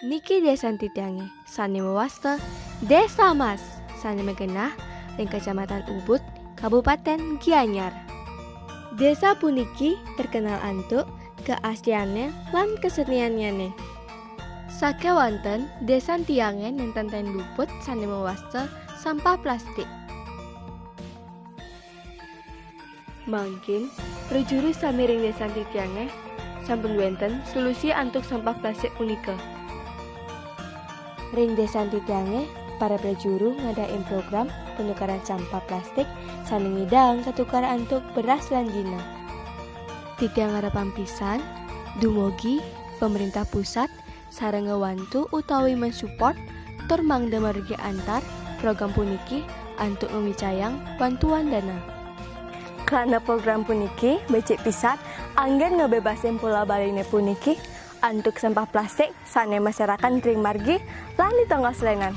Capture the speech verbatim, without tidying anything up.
Niki désan titiangé sané mawasta Désa Mas sané magenah ring Kecamatan Ubud, Kabupaten Gianyar. Désa puniki terkenal antuk keasliannya lan keseniannyané. Sakéwanten désan tiangé nénten ten luput sané mawasta sampah plastik. Mangkin, prajuru sami ring désan titiangé sampun wénten solusi antuk sampah plastik punika. Ring désan titiangé, para prajuru ngadain program penukaran sampah plastik sané nyidang katukar antuk beras lan dina. Titiang ngarepang pisan dumugi pemerintah pusat sareng ngwantu utawi mensupport tur mangda margi antar program puniki antuk ngamicayang bantuan dana. Krana program puniki becik pisan anggén ngabebasin Pulau Baliné puniki antuk sampah plastik sané masarakan ring margi lan di tongos lénan.